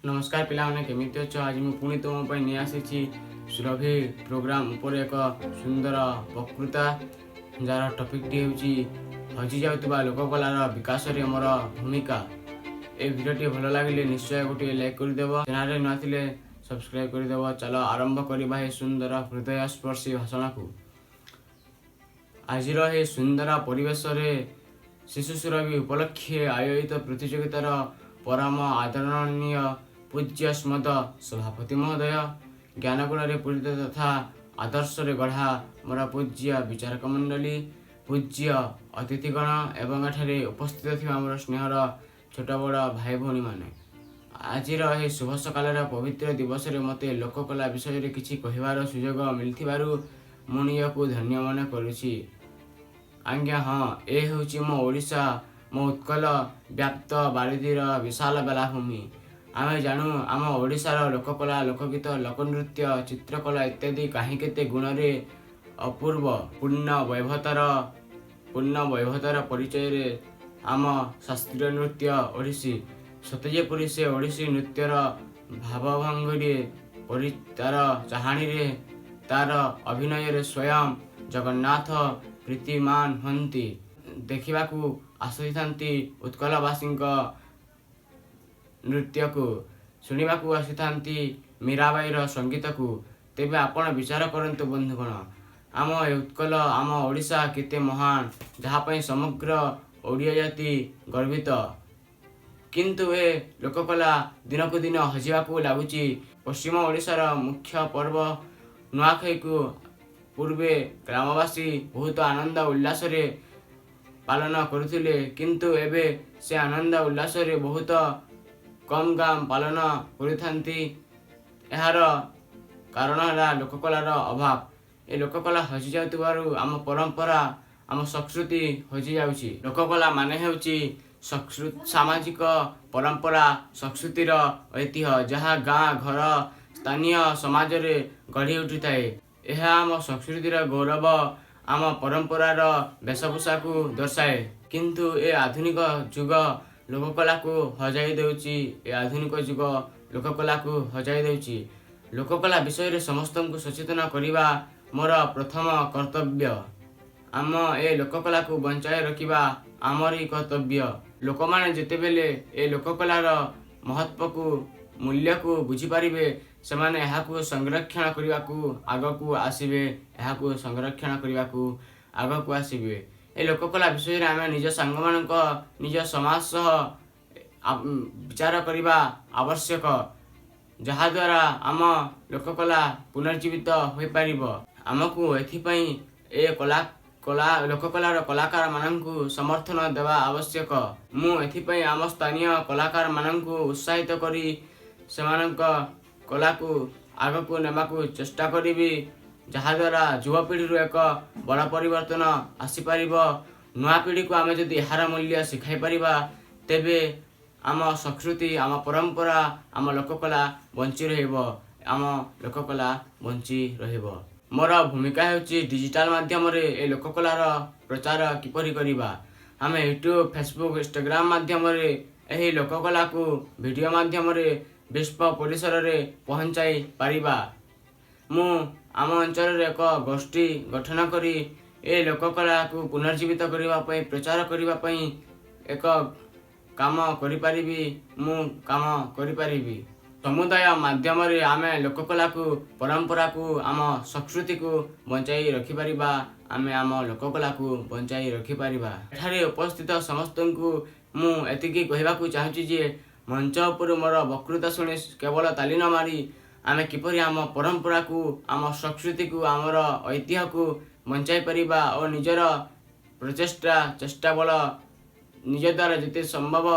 ନମସ୍କାର ପିଲାମାନେ, କେମିତି ଅଛ? ଆଜି ମୁଁ ପୁଣି ତୁମ ପାଇଁ ନେଇ ଆସିଛି ସୁରଭି ପ୍ରୋଗ୍ରାମ ଉପରେ ଏକ ସୁନ୍ଦର ବକ୍ତୃତା, ଯାହାର ଟପିକଟି ହେଉଛି ହଜି ଯାଉଥିବା ଲୋକକଳାର ବିକାଶରେ ମୋର ଭୂମିକା। ଏ ଭିଡ଼ିଓଟି ଭଲ ଲାଗିଲେ ନିଶ୍ଚୟ ଗୋଟିଏ ଲାଇକ୍ କରିଦେବ। ଚ୍ୟାନେଲରେ ନୂଆ ଥିଲେ ସବସ୍କ୍ରାଇବ୍ କରିଦେବ। ଚାଲ ଆରମ୍ଭ କରିବା ଏହି ସୁନ୍ଦର ହୃଦୟସ୍ପର୍ଶୀ ଭାଷଣକୁ। ଆଜିର ଏହି ସୁନ୍ଦର ପରିବେଶରେ ଶିଶୁ ସୁରଭି ଉପଲକ୍ଷେ ଆୟୋଜିତ ପ୍ରତିଯୋଗିତାର ପରମ ଆଦରଣୀୟ ପୂଜ୍ୟାସ୍ପଦ ସଭାପତି ମହୋଦୟ, ଜ୍ଞାନଗୁଣରେ ପୂରିତ ତଥା ଆଦର୍ଶରେ ଗଢ଼ା ମୋର ପୂଜ୍ୟ ବିଚାରକ ମଣ୍ଡଳୀ, ପୂଜ୍ୟ ଅତିଥିଗଣ ଏବଂ ଏଠାରେ ଉପସ୍ଥିତ ଥିବା ମୋର ସ୍ନେହର ଛୋଟ ବଡ଼ ଭାଇ ଭଉଣୀମାନେ, ଆଜିର ଏହି ଶୁଭ ସକାଳର ପବିତ୍ର ଦିବସରେ ମୋତେ ଲୋକକଳା ବିଷୟରେ କିଛି କହିବାର ସୁଯୋଗ ମିଳିଥିବାରୁ ମୁଁ ନିଜକୁ ଧନ୍ୟ ମନେ କରୁଛି। ଆଜ୍ଞା ହଁ, ଏ ହେଉଛି ମୋ ଓଡ଼ିଶା, ମୋ ଉତ୍କଳ ବ୍ୟାପ୍ତ ବାରିଧିର ବିଶାଳ ବେଳାଭୂମି। ଆମେ ଜାଣୁ, ଆମ ଓଡ଼ିଶାର ଲୋକକଳା, ଲୋକଗୀତ, ଲୋକନୃତ୍ୟ, ଚିତ୍ରକଳା ଇତ୍ୟାଦି କାହିଁ କେତେ ଗୁଣରେ ଅପୂର୍ବ। ପୂର୍ଣ୍ଣ ବୈଭବତାର ପରିଚୟରେ ଆମ ଶାସ୍ତ୍ରୀୟ ନୃତ୍ୟ ଓଡ଼ିଶୀ। ସତେ ଯେପରି ସେ ଓଡ଼ିଶୀ ନୃତ୍ୟର ଭାବଭଙ୍ଗୀରେ ପରି, ତାର ଚାହାଣୀରେ, ତାର ଅଭିନୟରେ ସ୍ୱୟଂ ଜଗନ୍ନାଥ ପ୍ରୀତିମାନ ହୁଅନ୍ତି। ଦେଖିବାକୁ ଆସିଥାନ୍ତି ଉତ୍କଳବାସୀଙ୍କ ନୃତ୍ୟକୁ, ଶୁଣିବାକୁ ଆସିଥାନ୍ତି ମୀରାବାଈର ସଙ୍ଗୀତକୁ। ତେବେ ଆପଣ ବିଚାର କରନ୍ତୁ ବନ୍ଧୁଗଣ, ଆମ ଏ ଉତ୍କଳ, ଆମ ଓଡ଼ିଶା କେତେ ମହାନ, ଯାହା ପାଇଁ ସମଗ୍ର ଓଡ଼ିଆ ଜାତି ଗର୍ବିତ। କିନ୍ତୁ ଏ ଲୋକକଳା ଦିନକୁ ଦିନ ହଜିବାକୁ ଲାଗୁଛି। ପଶ୍ଚିମ ଓଡ଼ିଶାର ମୁଖ୍ୟ ପର୍ବ ନୂଆଖାଇକୁ ପୂର୍ବେ ଗ୍ରାମବାସୀ ବହୁତ ଆନନ୍ଦ ଉଲ୍ଲାସରେ ପାଳନ କରୁଥିଲେ। କିନ୍ତୁ ଏବେ ସେ ଆନନ୍ଦ ଉଲ୍ଲାସରେ ବହୁତ କମ୍ ଗାଁ ପାଳନ କରିଥାନ୍ତି। ଏହାର କାରଣ ହେଲା ଲୋକକଳାର ଅଭାବ। ଏ ଲୋକକଳା ହଜି ଯାଉଥିବାରୁ ଆମ ପରମ୍ପରା, ଆମ ସଂସ୍କୃତି ହଜିଯାଉଛି। ଲୋକକଳା ମାନେ ହେଉଛି ସାମାଜିକ ପରମ୍ପରା, ସଂସ୍କୃତିର ଐତିହ୍ୟ, ଯାହା ଗାଁ ଘର, ସ୍ଥାନୀୟ ସମାଜରେ ଗଢ଼ି ଉଠିଥାଏ। ଏହା ଆମ ସଂସ୍କୃତିର ଗୌରବ, ଆମ ପରମ୍ପରାର ବେଶଭୂଷାକୁ ଦର୍ଶାଏ। କିନ୍ତୁ ଏ ଆଧୁନିକ ଯୁଗ ଲୋକକଳାକୁ ହଜାଇ ଦେଉଛି। ଏ ଆଧୁନିକ ଯୁଗ ଲୋକକଳାକୁ ହଜାଇ ଦେଉଛି। ଲୋକକଳା ବିଷୟରେ ସମସ୍ତଙ୍କୁ ସଚେତନ କରିବା ମୋର ପ୍ରଥମ କର୍ତ୍ତବ୍ୟ। ଆମ ଏ ଲୋକକଳାକୁ ବଞ୍ଚାଇ ରଖିବା ଆମରି କର୍ତ୍ତବ୍ୟ। ଲୋକମାନେ ଯେତେବେଳେ ଏ ଲୋକକଳାର ମହତ୍ଵକୁ, ମୂଲ୍ୟକୁ ବୁଝିପାରିବେ, ସେମାନେ ଏହାକୁ ସଂରକ୍ଷଣ କରିବାକୁ ଆଗକୁ ଆସିବେ। ଏହାକୁ ସଂରକ୍ଷଣ କରିବାକୁ ଆଗକୁ ଆସିବେ। ଏ ଲୋକକଳା ବିଷୟରେ ଆମେ ନିଜ ସାଙ୍ଗମାନଙ୍କ, ନିଜ ସମାଜ ସହ ବିଚାର କରିବା ଆବଶ୍ୟକ, ଯାହାଦ୍ୱାରା ଆମ ଲୋକକଳା ପୁନର୍ଜୀବିତ ହୋଇପାରିବ। ଆମକୁ ଏଥିପାଇଁ ଏ କଳା ଲୋକକଳାର କଳାକାରମାନଙ୍କୁ ସମର୍ଥନ ଦେବା ଆବଶ୍ୟକ। ମୁଁ ଏଥିପାଇଁ ଆମ ସ୍ଥାନୀୟ କଳାକାରମାନଙ୍କୁ ଉତ୍ସାହିତ କରି ସେମାନଙ୍କ କଳାକୁ ଆଗକୁ ନେବାକୁ ଚେଷ୍ଟା କରିବି, ଯାହାଦ୍ୱାରା ଯୁବପିଢ଼ିରୁ ଏକ ବଡ଼ ପରିବର୍ତ୍ତନ ଆସିପାରିବ। ନୂଆ ପିଢ଼ିକୁ ଆମେ ଯଦି ଏହାର ମୂଲ୍ୟ ଶିଖାଇ ପାରିବା, ତେବେ ଆମ ସଂସ୍କୃତି, ଆମ ପରମ୍ପରା, ଆମ ଲୋକକଳା ବଞ୍ଚି ରହିବ। ଆମ ଲୋକକଳା ବଞ୍ଚି ରହିବ। ମୋର ଭୂମିକା ହେଉଛି ଡିଜିଟାଲ ମାଧ୍ୟମରେ ଏ ଲୋକକଳାର ପ୍ରଚାର କିପରି କରିବା। ଆମେ ୟୁଟ୍ୟୁବ, ଫେସବୁକ୍, ଇନଷ୍ଟାଗ୍ରାମ ମାଧ୍ୟମରେ ଏହି ଲୋକକଳାକୁ ଭିଡ଼ିଓ ମାଧ୍ୟମରେ ବିଶ୍ୱ ପରିସରରେ ପହଞ୍ଚାଇ ପାରିବା। ମୁଁ ଆମ ଅଞ୍ଚଳରେ ଏକ ଗୋଷ୍ଠୀ ଗଠନ କରି ଏ ଲୋକକଳାକୁ ପୁନର୍ଜୀବିତ କରିବା ପାଇଁ, ପ୍ରଚାର କରିବା ପାଇଁ ଏକ କାମ କରିପାରିବି। ମୁଁ କାମ କରିପାରିବି। ସମୁଦାୟ ମାଧ୍ୟମରେ ଆମେ ଲୋକକଳାକୁ, ପରମ୍ପରାକୁ, ଆମ ସଂସ୍କୃତିକୁ ବଞ୍ଚାଇ ରଖିପାରିବା। ଆମେ ଆମ ଲୋକକଳାକୁ ବଞ୍ଚାଇ ରଖିପାରିବା। ଏଠାରେ ଉପସ୍ଥିତ ସମସ୍ତଙ୍କୁ ମୁଁ ଏତିକି କହିବାକୁ ଚାହୁଁଛି ଯେ ମଞ୍ଚ ଉପରୁ ମୋର ବକ୍ତୃତା ଶୁଣି କେବଳ ତାଲି ନ ମାରି ଆମେ କିପରି ଆମ ପରମ୍ପରାକୁ, ଆମ ସଂସ୍କୃତିକୁ, ଆମର ଐତିହ୍ୟକୁ ବଞ୍ଚାଇ ପାରିବା ଓ ନିଜର ପ୍ରଚେଷ୍ଟା, ଚେଷ୍ଟା ବଳ ନିଜ ଦ୍ୱାରା ଯେତେ ସମ୍ଭବ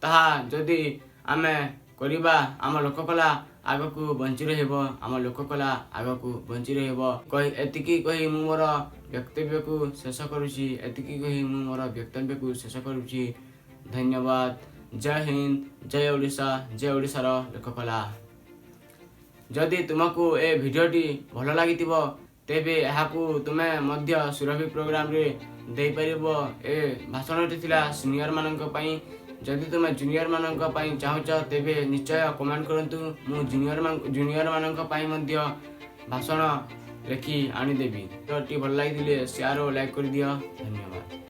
ତାହା ଯଦି ଆମେ କରିବା, ଆମ ଲୋକକଳା ଆଗକୁ ବଞ୍ଚି ରହିବ। ଆମ ଲୋକକଳା ଆଗକୁ ବଞ୍ଚି ରହିବ। ଏତିକି କହି ମୁଁ ମୋର ବକ୍ତବ୍ୟକୁ ଶେଷ କରୁଛି। ଏତିକି କହି ମୁଁ ମୋର ବକ୍ତବ୍ୟକୁ ଶେଷ କରୁଛି। ଧନ୍ୟବାଦ। ଜୟ ହିନ୍ଦ, ଜୟ ଓଡ଼ିଶା, ଜୟ ଓଡ଼ିଶାର ଲୋକକଳା। ଯଦି ତୁମକୁ ଏ ଭିଡ଼ିଓଟି ଭଲ ଲାଗିଥିବ, ତେବେ ଏହାକୁ ତୁମେ ମଧ୍ୟ ସୁରଭି ପ୍ରୋଗ୍ରାମରେ ଦେଇପାରିବ। ଏ ଭାଷଣଟି ଥିଲା ସିନିୟରମାନଙ୍କ ପାଇଁ। ଯଦି ତୁମେ ଜୁନିୟରମାନଙ୍କ ପାଇଁ ଚାହୁଁଛ, ତେବେ ନିଶ୍ଚୟ କମେଣ୍ଟ କରନ୍ତୁ। ମୁଁ ଜୁନିୟରମାନଙ୍କ ପାଇଁ ମଧ୍ୟ ଭାଷଣ ଲେଖି ଆଣିଦେବି। ଭିଡ଼ିଓଟି ଭଲ ଲାଗିଥିଲେ ସେୟାର ଓ ଲାଇକ୍ କରିଦିଅ। ଧନ୍ୟବାଦ।